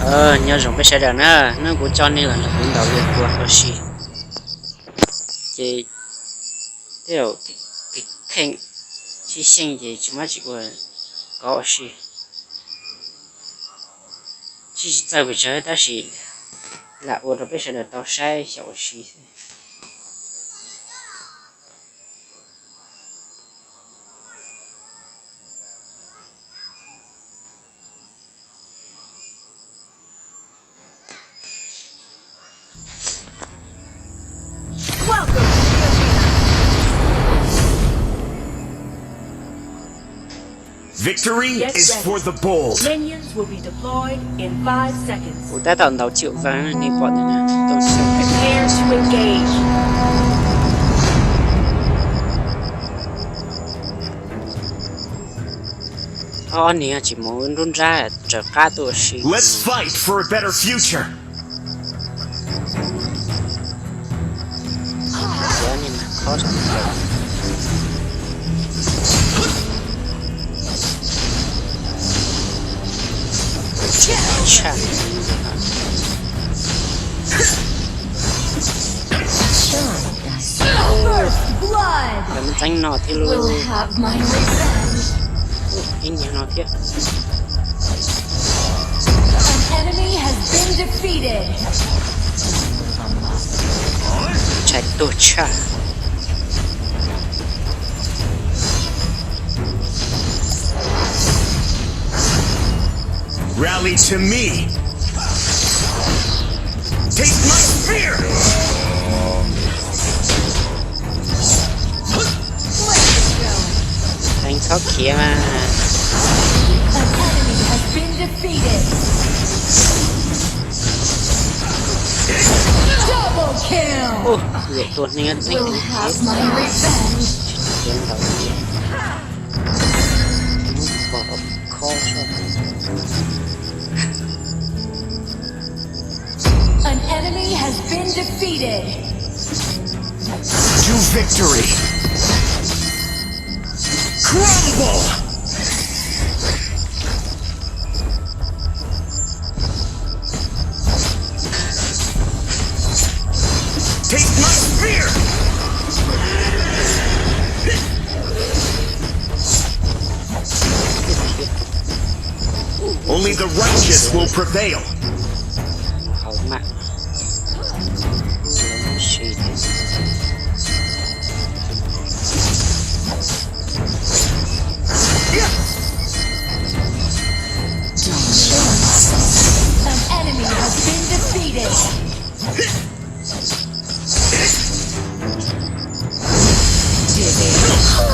Nyob zoo peb sawv daws na, hnub no kuv coj nej los nrog kuv ntaus li tua ua si. Ces tej zaum kheej sib xyeej ces tsis muaj dab tsi ua, kov ua si. Tsis txawj pes tsawg tab sis lam ua rau peb sawv daws tau saib xyaum ua si xwb. Victory is for the bold. Minions will be deployed in five seconds. Kuv tab tom ntaus chwm vaj nej pom ntawm na, tau xyoo. Prepare to engage. Ob niag tsis mus nruab nrab raws qab tuaj ua si. Let's fight for a better future. Cov niag mas khob sab plaws. Tshaj. First blood. Lawv muaj tseeb no thiab lauj. Will have my revenge. Ib niag no thiab. An enemy has been defeated. Tshaj tuag tshaj. Rally to me. Take my spear. Heev txhob khiav mas. An enemy has been defeated. Double kill. Ua, yawm tua neeg tseem. Will have my revenge. Khiav ntau tiag. Pom khob sab. An enemy has been defeated. To victory. Crumble. Take my spear. Only the righteous will prevail. Hauv mas. An enemy has been defeated.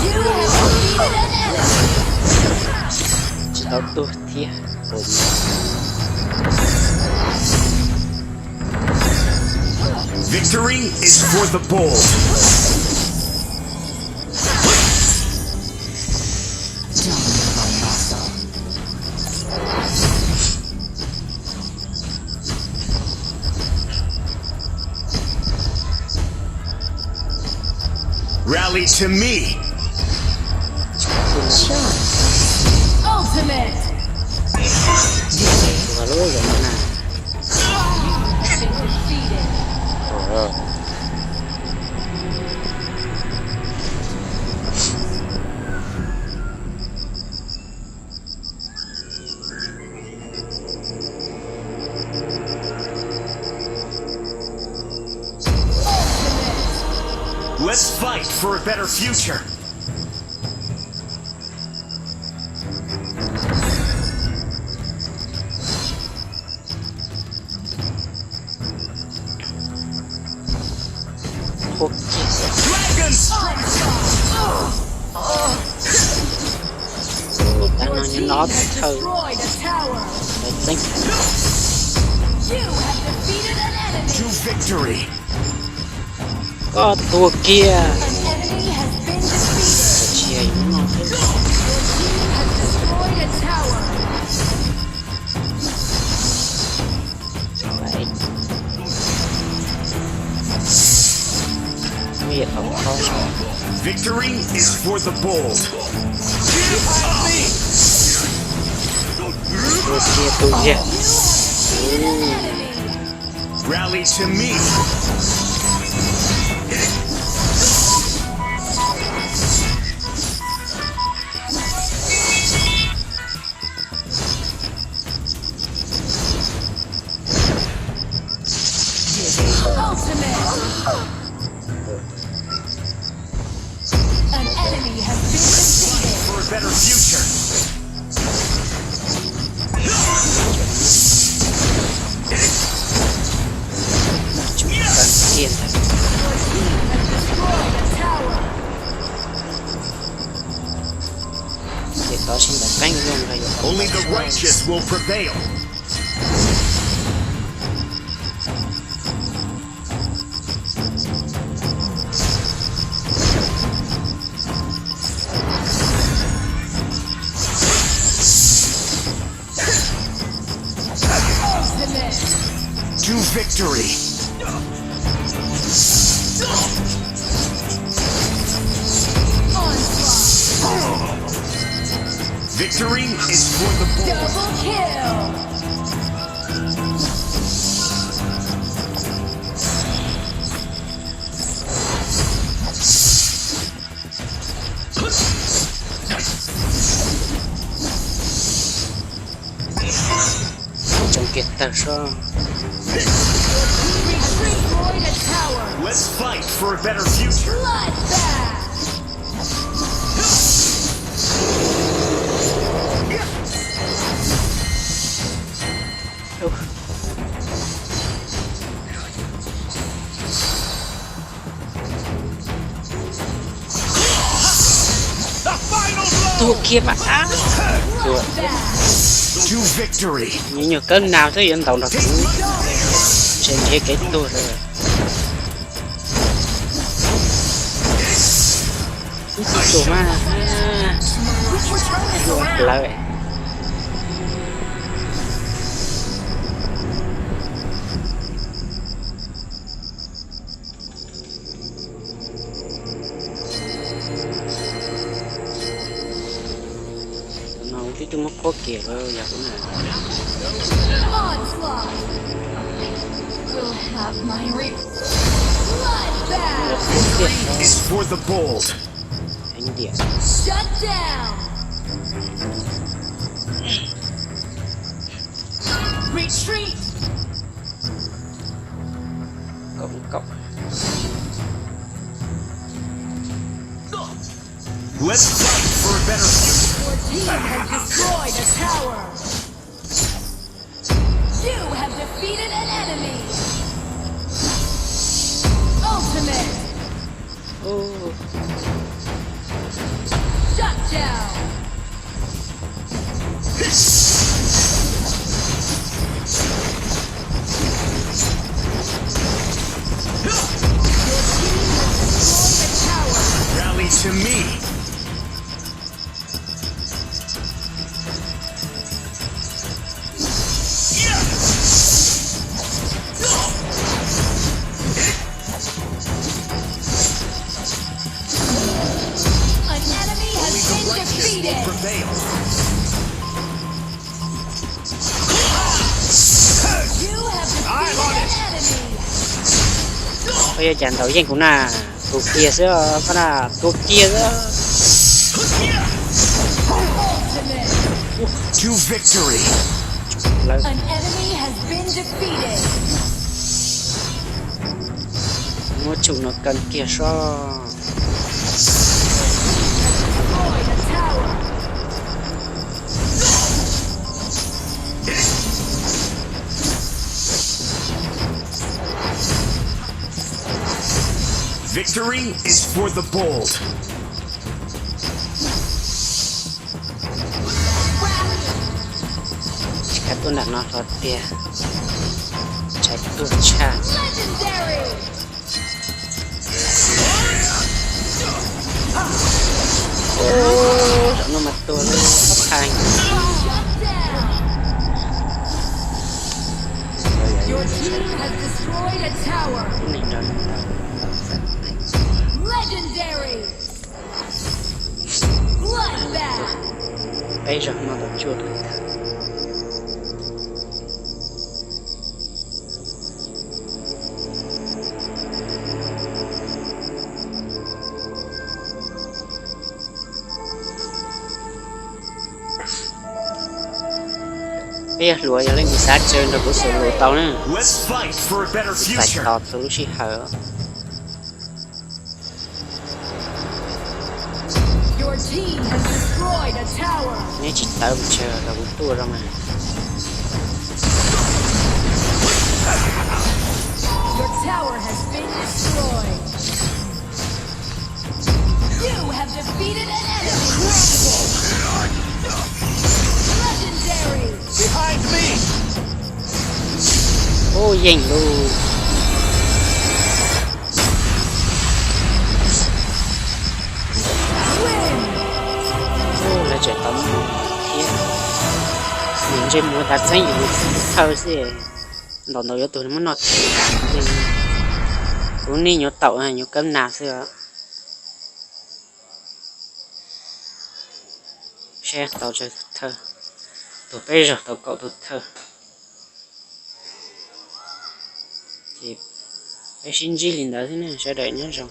You have defeated an enemy. Tsis tau tuag thiab. Victory is for the bold. Rally to me. Ultimate. Ua lub zoo na. Let's fight for a better future. Dragon's Tab no nyob no thawj txeeb. To victory. Koj tuag kiag. Tsis yog ib no thiab. Victory is for the bold. Tus tiag, tus tiag. Rally to me. Ultimate. An enemy has been defeated. For a better future. Tsis muaj qee tiag ntag. Your team has destroyed a tower. Ces tov si ntawm qeej zoo nkaus yuav tau. Only the righteous will prevail. To victory. Onslaught. Victory is for the bold. Double kill. Tsoom kiag tawg soj. Destroyed a tower. Let's fight for a better future. Bloodbath. Tuag kiag mas ab. Tuag. To victory. Nyuag nyuag kawg nag twb yuav ntaus nrog kuv, ntshe nrhiav kev tuag lawm. Ib tug tuag mas yuav plawv. Tus no kuv twb muab qhuab kiag lawm yog kuv na. Onslaught. Will have my re-, bloodbath. Is for the bold. Heev tiag. Shut down. Retreat. Kaum kaum. Let's fight for a better future. Your team has destroyed a tower. You have defeated an enemy. Ultimate. Shut down. Your team has destroyed a tower. Rally to me. An enemy has been defeated. You have defeated an enemy. Ua cas ntaus yeej kuv na, tuag kiag xwb, koj na, tuag kiag xwb. Ultimate. To victory. Lawv. An enemy has been defeated. Muab tsum no kaw kiag soj. Destroyed a tower. Victory is for the bold. Tsis kav tuaj nram no hlo tiag, tshais tuag tshaj. Legendary. Ub, zaum no mas tuag lawm, ob phav. Your team has destroyed a tower. Neeg nrog neeg tau. Legendary. Bloodbath. Peb zaug no tau cuaj tus tag. Peb yog hluas, yog leej twg xav tsawg nrog kuv xav lus tau na. Let's fight for a better future. Txais tos txhua lub sij hawm. Your team has destroyed a tower. Neb tsis tawv pes tsawg los kuv tuaj rau mas. Your tower has been destroyed. You have defeated an enemy. Legendary. Behind me. Ub, yeej lub. Ub, lawv tseem tau muab thiab. Nws ntsej muag tas txeeb yus tus thawj xwb. Ntaus ntaus yuav tus muab noj. Kuv niaj nyuam taum nyuam kab nas xwb. Seb tau tsawg tus thawj. Tus peb zaug tau kaum tus thawj. Ces peb sib ntsib li ntawd xwb ne, sawv daws nyob zoo.